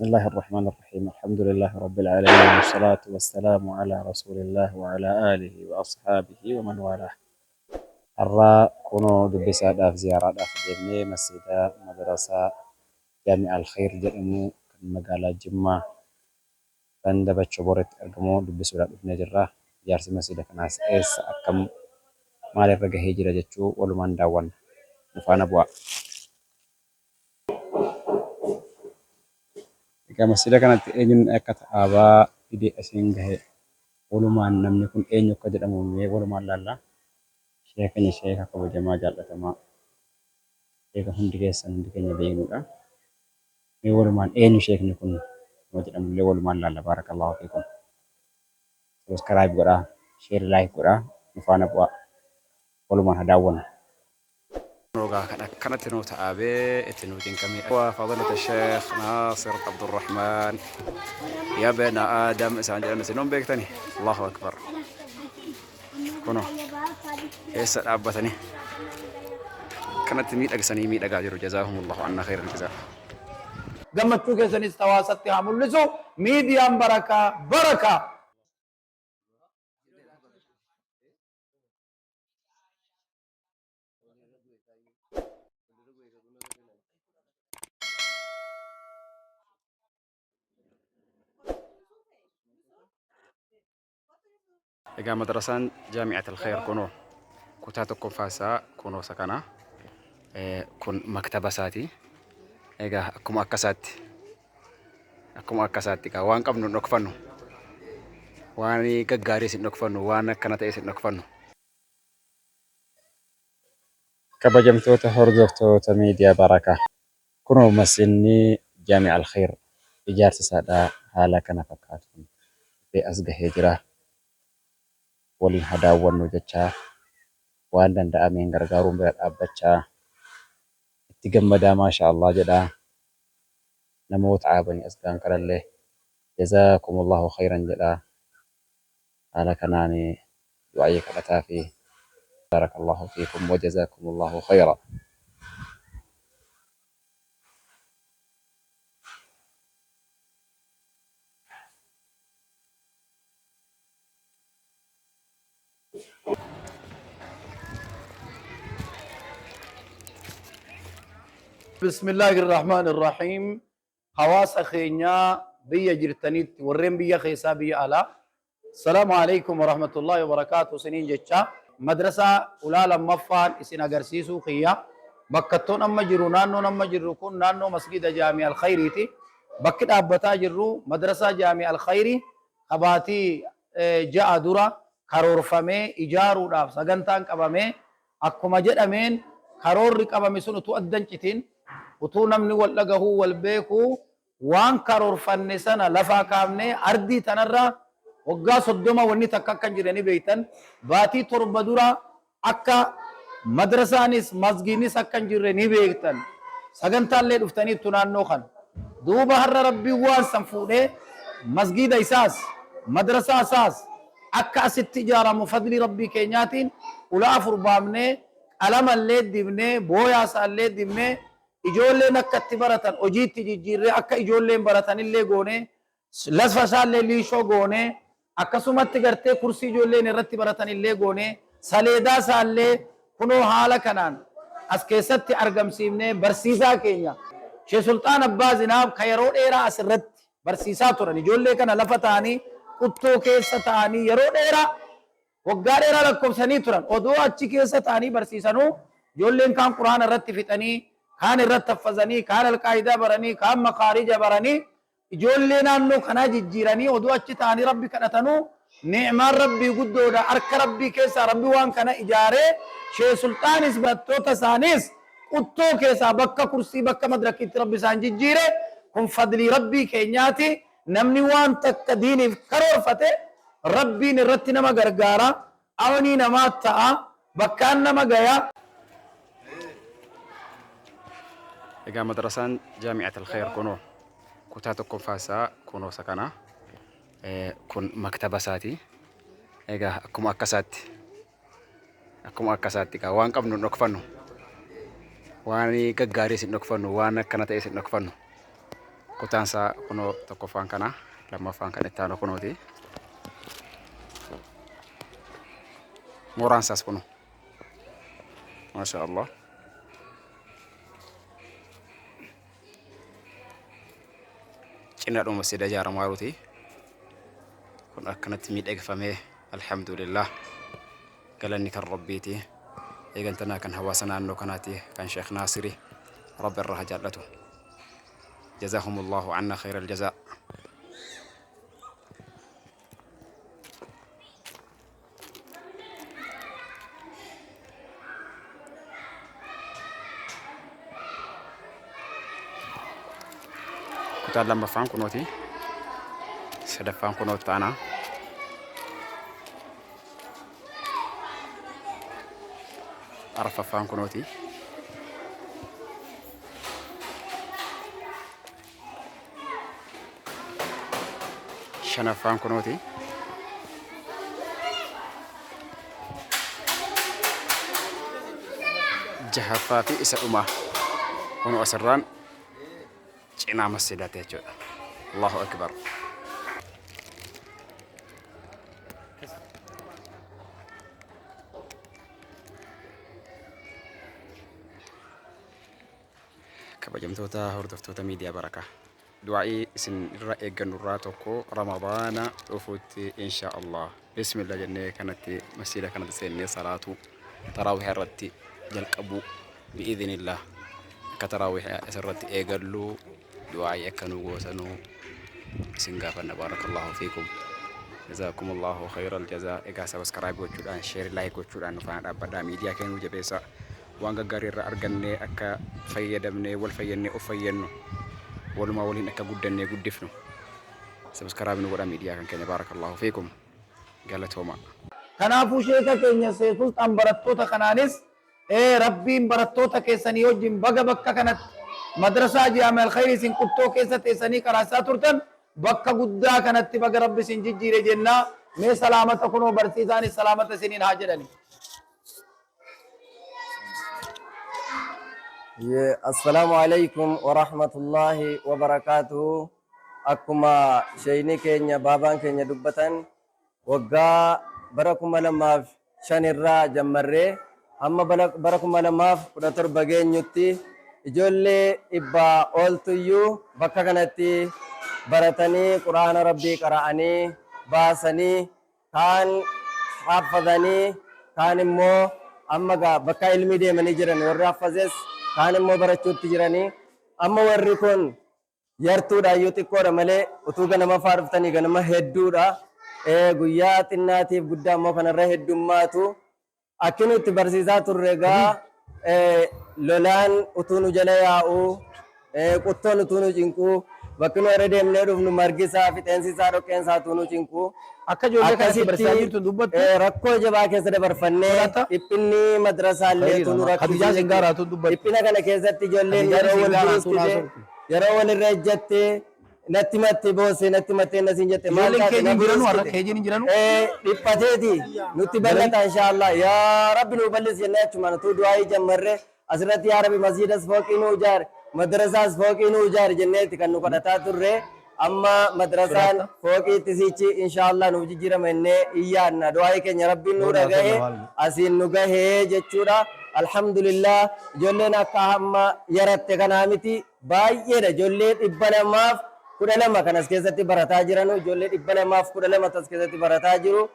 الله الرحمن الرحيم، الحمد لله رب العالمين، والصلاة والسلام على رسول الله وعلى آله وأصحابه ومن والاه. Har'a kunoo dubbisaadhaaf ziyaaraadhaaf deemnee masjiida madrasaa Jaami'a Alkhayr jedhamu kan magaalaa Jimmaa ganda Bachoo Boreetti argamu dubbisuudhaaf dhufnee jirra. Ijaarsi masjiida kanaas eessa, akkam, maalirra gahee jira jechuu walumaan daawwanna. Nu faana bu'aa. Egaa masjiida kanatti eenyuun akka ta'aabaa fidee asiin gahe, walumaan namni kun eenyu akka jedhamu mee walumaan laalla. Sheeka keenya, sheeka kabajamaa jaallatamaa, sheeka hundi keessan, hundi keenya beeknudha. Mee walumaan eenyu sheekni kun nama jedhamullee walumaan laalla. Baarakallaahu fiikum. Subscribe godhaa, share, like godhaa, nu faana bu'aa. Walumaan haa daawwannu. Egaa kan akkanatti nuu ta'aabee itti nuu cinqamee. Fadilata Sheekh Naasir Abdurrahmaan yaa beena Aadam isaan jedhan isin hin beektani. Allahu Akbar. Kuno eessa dhaabbatanii akkanatti miidhagsanii miidhagaa jiru. Jazaahumullahu anna khayral jazaa. Gammachuu keessanis hawaasatti haa mul'isu. Miidiyaan Barakaa barakaa. Egaa madrasaan Jaami'at Alkhayr kunoo kutaa tokkoffaa isaa kunoo isa kana. Kun maktaba isaati. Egaa akkuma akka isaatti egaa waan qabnu hin dhokfannu. Waan gaggaariis hin dhokfannu, waan akkana ta'es hin dhokfannu. Kabajamtoota hordoftoota miidiyaa Barakaa. Kunoo masjidni Jaami'a Alkhayr ijaarsi isaadhaa haala kana fakkaatuun dhufee as gahee jira. Waliin haa daawwannu jechaa, waan danda'ameen gargaaruun bira dhaabbachaa, itti gammadaa, maasha Allah jedhaa, namoota dhaabanii as gahan kanallee jazaakumullahu khayran jedhaa, haala kanaan du'aayii kadhataa fi baarakallahu fiikum wa jazaakumullahu khayra. Bismillaahi Rahmaan Rahiim. Hawaasa keenyaa biyya jirtanitti, warreen biyya keessaa, biyya alaa, Assalaamu alaikum warahmatullaahi wabarakaatu isiniin jecha. Madrasaa ulaa lammaffaan isin agarsiisuu kiyya. Bakkattoon amma jiru, naannoon amma jirru kun naannoo masgida Jaami Alkhayriiti. Bakki dhaabbataa jirru madrasaa Jaami Alkhayri kabaatii 6 dura karoorfamee ijaaruudhaaf sagantaan qabamee, akkuma jedhameen karoorri qabame sun utuu adda hin citin, utuu namni wal dhagahuu, wal beekuu, waan karoorfanne sana lafaa kaafnee ardii tanarra waggaa 30 wanni takka akka hin jirre ni beektan. Baatii 7 dura akka madrasaanis masgiidnis akka hin jirre ni beektan. Sagantaallee dhuftaniittu naannoo kana. Duuba har'a Rabbiin waan san fuudhee masgiida isaas madrasaa isaas akka asitti ijaaramu fadlii Rabbii keenyaatiin ulaa afur baafnee, qalamallee dibnee, booyaa isaallee dibnee, ijoolleen akka itti baratan hojiitti jijjiirree, akka ijoolleen baratanillee goonee, lafa isaallee liishoo goonee, akkasumatti gartee kursii ijoolleen irratti baratanillee goonee, saleedaa isaallee kunoo haala kanaan as keessatti argamsiifnee, barsiisaa keenya Shee Sulxaan Abbaa Zinaab ka yeroo dheeraa asirratti barsiisaa turan, ijoollee kana lafa ta'anii, quttoo keessa ta'anii, yeroo dheeraa, waggaa dheeraa lakkoofsanii turan, odoo achi keessa ta'anii barsiisanuu ijoolleen kaan Quraana irratti fixanii, kaan irratti haffazanii, kaan alqaayidaa baranii, kaan makaarija baranii, ijoollee naannoo kanaa jijjiiranii, odoo achi ta'anii Rabbi kadhatanuu, ni'maan Rabbii guddoodha. Harka Rabbii keessaa Rabbi waan kana ijaaree, Shee Sulxaanis barattoota isaaniis quttoo keessaa bakka kursii, bakka madrakiitti Rabbi isaan jijjiire. Kun fadlii Rabbii keenyaati. Namni waan takka diiniif karoorfate Rabbiin irratti nama gargaara, awnii namaa ta'a, bakkaan nama gaya. Egaa madrasaan Jaami'at Alkhayr kunoo kutaa tokkoffaa isaa kunoo isa kana. Kun maktaba isaati. Egaa akkuma akka isaatti egaa waan qabnu hin dhokfannu. Waan gaggaariis hin dhokfannu, waan akkana ta'es hin dhokfannu. Kutaan isaa kunoo tokkoffaan kana, lammaffaan kan itti aanu kunooti. Mooraan isaas kunoo. Maasha Allah. Cinaadhuma masjida ijaaramaa jiruuti. Kun akkanatti miidhagfamee, alhamdulillah. Galanni kan Rabbiiti. Eegantanaa kan hawaasa naannoo kanaati, kan Sheekh Naasiri, Rabbi irraa haa jaallatu. Jazaahumullahu anna khayral jazaa. Kutaan lammaffaan kunooti. Sadaffaan kunoo itti aanaa. Arfaffaan kunooti. Shanaffaan kunooti. Jahaffaa fi isa dhumaa. Kunoo asirraan cinaa masjiidaati jechuudha. Allahu Akbar. Kabajamtoota hordoftoota miidiyaa Barakaa. Du'aa'ii isin irra eeggannu irraa tokko Ramadaana dhufutti insha Allah. Bismillah jennee kanatti masjiida kanatti seennee salaatu taraawiha irratti jalqabuu bi'idhinillah. Akka taraawiha isirratti eegallu du'aa'ii akka nu gootanuu isin gaafanna, baarakallahu fiikum. Jazaakumullahu khayral jazaa. Egaa subscribe gochuudhaan, share, like gochuudhaan nu faana dhaabbadhaa, miidiyaa keenya nu jabeessaa. Waan gaggaarii irraa argannee akka fayyadamnee wal fayyannee of fayyannu, walumaa waliin akka guddannee guddifnu, subscribe nu godhaa miidiyaa kan keenya. Baarakallahu fiikum, galatooma. Kanaafuu sheeka keenya Sheek Sulxaan barattoota kanaanis Rabbiin barattoota keessanii wajjin baga bakka kanatti madrasaa Jaami Alkhayrii isin quttoo keessa teessanii qaraasisaa turtan bakka guddaa kanatti baga Rabbi isin jijjiire jennaa. Mee salaamata kunoo barsiisaanis salaamata isiniin haa jedhani. Assalaamu alaikum wa rahmatullahi wa barakaatuhu. Akkuma sheeyni keenya, baabaan keenya dubbatan, waggaa bara 2005 irraa jammarree hamma bara 2017 geenyutti ijoollee 100 ooltuyyuu bakka kanatti baratanii, quraana Rabbii qara'anii baasanii, kaan haffazanii, kaan immoo amma gaa bakka ilmii deemanii jiran, warri haffazes kaan immoo barachuutti jiranii. Amma warri kun yartuudha iyyuu, xiqqoodha malee, utuu ganama faa dhuftanii ganama hedduudha. Guyyaa xinnaatiif guddaa immoo kanarra heddummaatu. Akki nuti barsiisaa turre egaa, lolaan utuu nu jala yaa'u, quttoon utuu nu cinqu, bakki nu irra deemnee dhufnu margi isaa, fixeensi isaa, dhoqqeen isaa utuu nu cinqu. Akka ijoollee kanatti barsiisaa Akkasitti jirtu dubbattu. Rakkoo jabaa keessa dabarfannee Sodaatta? Dhiphinni madrasaa illee utuu nu Khayriidha. rakkisuu Khadijaa jechuudha. Singaaraatu dubbatti. Dhiphina kana keessatti ijoolleen Khadijaan yeroo wal Singaaraatu buruustite, naasofti. yeroo walirra ejjatte, natti matte boosse, natti mattee nasiin jette, maal Ijoolleen taate na keejiin jiranu har'a buruustite. keejiin hin jiranu. Dhiphateeti nutti Galanii. Bal'ata inshaallah, yaa Rabbi nu bal'isi jennee achumaan utuu du'aayii jammarre asirratti, yaa Rabbi masjiidas fooqii nu ijaari, madrasaas fooqii nu ijaari jenneeti kan nu kadhataa turre. Amma madrasaan Sodaatta? fooqiitti siichi inshaallah nuuf jijjiirama jennee iyyaanna. Du'aayii keenya Rabbiin nu Yoo dhagahe, naasofna maal? Asiin nu gahee jechuudha. Alhamdulillah, ijoolleen akka hamma yaratte kanaa miti, baay'eedha. Ijoollee 212 kan as keessatti barataa jiranu, ijoollee 212 as keessatti barataa jiru.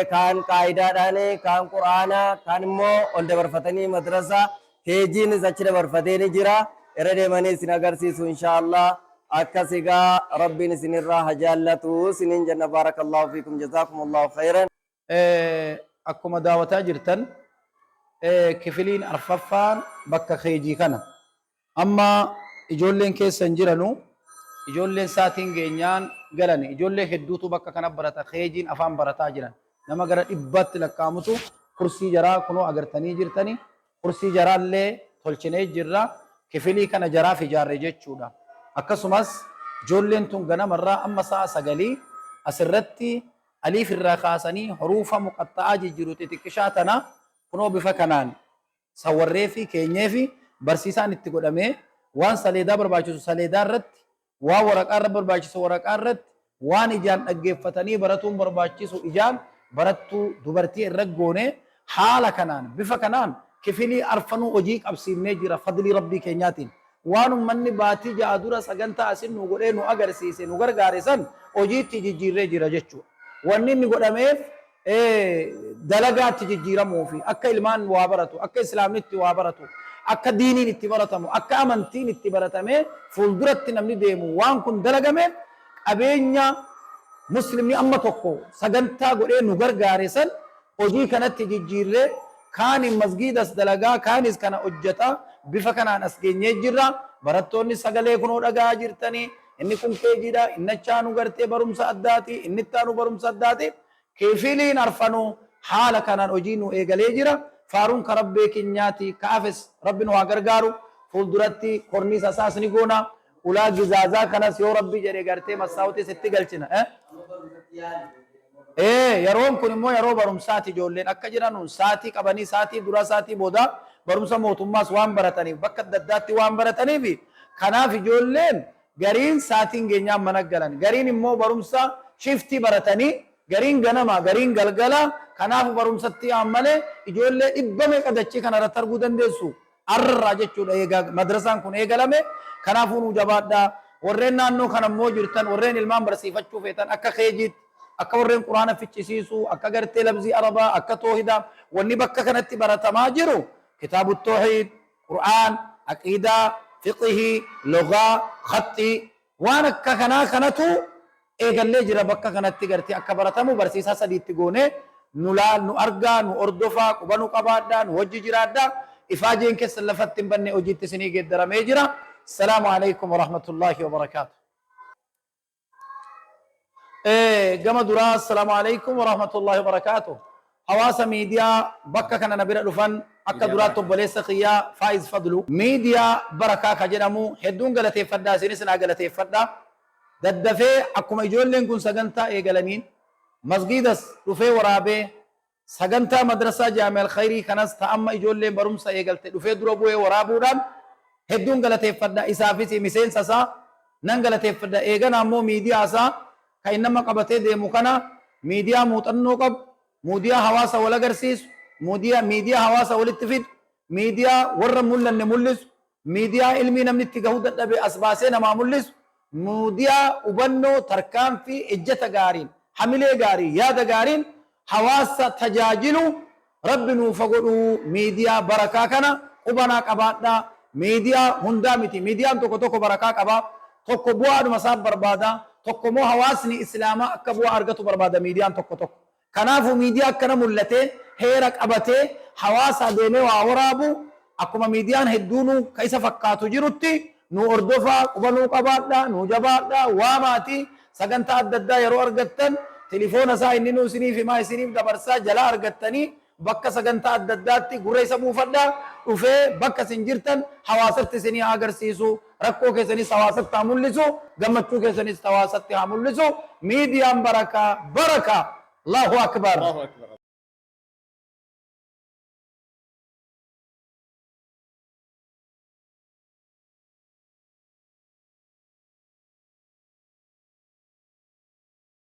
Kaan qaayidaadhaan, kaan quraana, kaan immoo ol dabarfatanii madrasaa keejiinis achi dabarfatee ni jira. Irra deemanii isin agarsiisu inshaallah. Akkas egaa, Rabbiin isinirraa haa jaallatu isiniin jenna. Baarakallahu fiikum, jazaakumullahu khayran. Akkuma daawataa jirtan, kifiliin arfaffaan bakka keejii kana. Amma ijoolleen keessa hin jiranu. Ijoolleen saatiin geenyaan galani. Ijoollee hedduutu bakka kana barata. Keejiin afaan barataa jiran. Nama gara 100tti lakkaa'amutu kursii jaraa kunoo agartanii jirtani. Kursii jaraallee tolchinee jirra. Kifilii kana jaraaf ijaarre jechuudha. Akkasumas ijoolleen tun ganamarraa amma sa'a 9 asirratti aliif irraa kaasanii huruufa muqaxxa'aa jijjiru xixiqqishaa tana kunoo bifa kanaan sawwarree fi keenyee fi barsiisaan itti godhamee waan saleedaa barbaachisu saleedaa irratti Waan waraqaa irra barbaachisu waraqaa irratti, waan ijaan dhaggeeffatanii baratuun barbaachisu ijaan barattuu dubartii irra goonee, haala kanaan, bifa kanaan kifilii arfanuu hojii qabsiifnee jira fadlii Rabbii keenyaatiin. Waan ummanni baatii 6 dura sagantaa asin nu godhee nu agarsiise, nu gargaare san hojiitti jijjiirree jira jechuudha. Wanni inni godhameef dalagaatti jijjiiramuufi, akka ilmaan waa baratu, akka islaamni itti waa baratu, akka diiniin itti baratamu, akka amantiin itti baratamee fuulduratti namni deemu waan kun dalagameef, qabeenya muslimni amma tokko sagantaa godhee nu gargaare san hojii kanatti jijjiirree, kaaniin masgiidas dalagaa, kaanis kana hojjata, bifa kanaan as geenyee jirra. Barattoonni sagalee kunoo dhaga'aa jirtanii, inni kun keejiidha, inni achaanu gartee barumsa addaati, inni ittaanu barumsa addaati. Kifiliin arfanuu haala kanaan hojii nu eegalee jira. Faaruun ka Rabbee kinyaati, ka hafes Rabbi nu haa gargaaru. Fuulduratti korniisa isaas ni goona. Ulaa gizaazaa kanas yoo Rabbi jedhe gartee massaawutiis itti galchina. Ee, yeroon kun immoo yeroo barumsaati. Ijoolleen akka jiranuun saatii qabanii, saatii duraa, saatii boodaa barumsa mootummaas waan barataniif, bakka adda addaatti waan barataniif, kanaaf ijoolleen gariin saatiin geenyaan mana galan, gariin immoo barumsa shiftii baratanii, gariin ganama, gariin galgala. Kanaaf barumsatti yaa'an malee ijoollee dhibba meeqa dachii kana irratti arguu dandeessu arrarraa jechuudha, eegaa madrasaan kun eegalame. Kanaafuu nuu jabaadhaa. Warreen naannoo kana immoo jirtan, warreen ilmaan barsiifachuu feetan, akka keejiitti, akka warreen quraana ficcisiisuu, akka gartee labzii arabaa, akka toohidaa, wanni bakka kanatti baratamaa jiru kitaabu toohid, qur'aan, aqiidaa, fiqihii, logaa, khaxxii, waan akka kanaa kanatu eegallee jira. Bakka kanatti gartee akka baratamu barsiisaa sadiitti goonee nu laal, nu argaa, nu ordofaa, quba nu qabaadhaa, nu wajji jiraadhaa. Ifaajeen keessan lafatti hin banne, hojiitti isinii geeddaramee jira. Assalaamu alaikum warahmatullaahi wabarakaatu. Gama duraa, assalaamu alaikum warahmatullaahi wabarakaatu. Hawaasa miidiyaa bakka kana na bira dhufan, akka duraatti obboleessa kiyyaa Faayiz Fadlu, Miidiyaa Barakaa ka jedhamu, hedduun galateeffadhaa, isinis naa galateeffadhaa. Daddafee akkuma ijoolleen kun sagantaa eegalaniin masgiidas dhufee waraabee, sagantaa madrasaa Jaami Alkhayrii kanas ta amma ijoolleen barumsa eegalte dhufee dura bu'ee waraabuudhaan hedduun galateeffadha. Isaafis miseensa isaa nan galateeffadha. Eegana ammoo miidiyaa isaa kan inni amma qabatee deemu kana, miidiyaa muuxannoo qabu, miidiyaa hawaasa wal agarsiisu, miidiyaa hawaasa walitti fidu, miidiyaa warra mul'anne mul'isu, miidiyaa ilmii namni itti gahuu dadhabe as baasee namaa mul'isu, miidiyaa hubannoo tarkaanfii ejjata gaariin, hamilee gaarii, yaada gaariin hawaasa tajaajilu Rabbi nuufa godhuu. Miidiyaa Barakaa kana qubanaa qabaadhaa. Miidiyaa hundaa miti, miidiyaan tokko tokko barakaa qaba, tokko bu'aadhuma isaa barbaada, tokko immoo hawaasni islaamaa akka bu'aa argatu barbaada miidiyaan tokko tokko. Kanaafuu miidiyaa akkana mul'atee heera qabatee hawaasaa deemee waa waraabu, akkuma miidiyaan hedduunuu ka isa fakkaatu jirutti, nu hordofaa, quba nuu qabaadhaa, nuu jabaadhaa, waamaatii sagantaa adda addaa yeroo argattan tilifoona isaa inni nuu isiniif himaa, isiniif dabarsaa, jalaa argattanii bakka sagantaa adda addaatti gurra isa buufadhaa. Dhufee bakka isin jirtan hawaasatti isinii haa agarsiisu, rakkoo keessanis hawaasatti haa mul'isu, gammachuu keessanis hawaasatti haa mul'isu. Miidiyaan Barakaa, barakaa! Allahu akbar! Allahu akbar.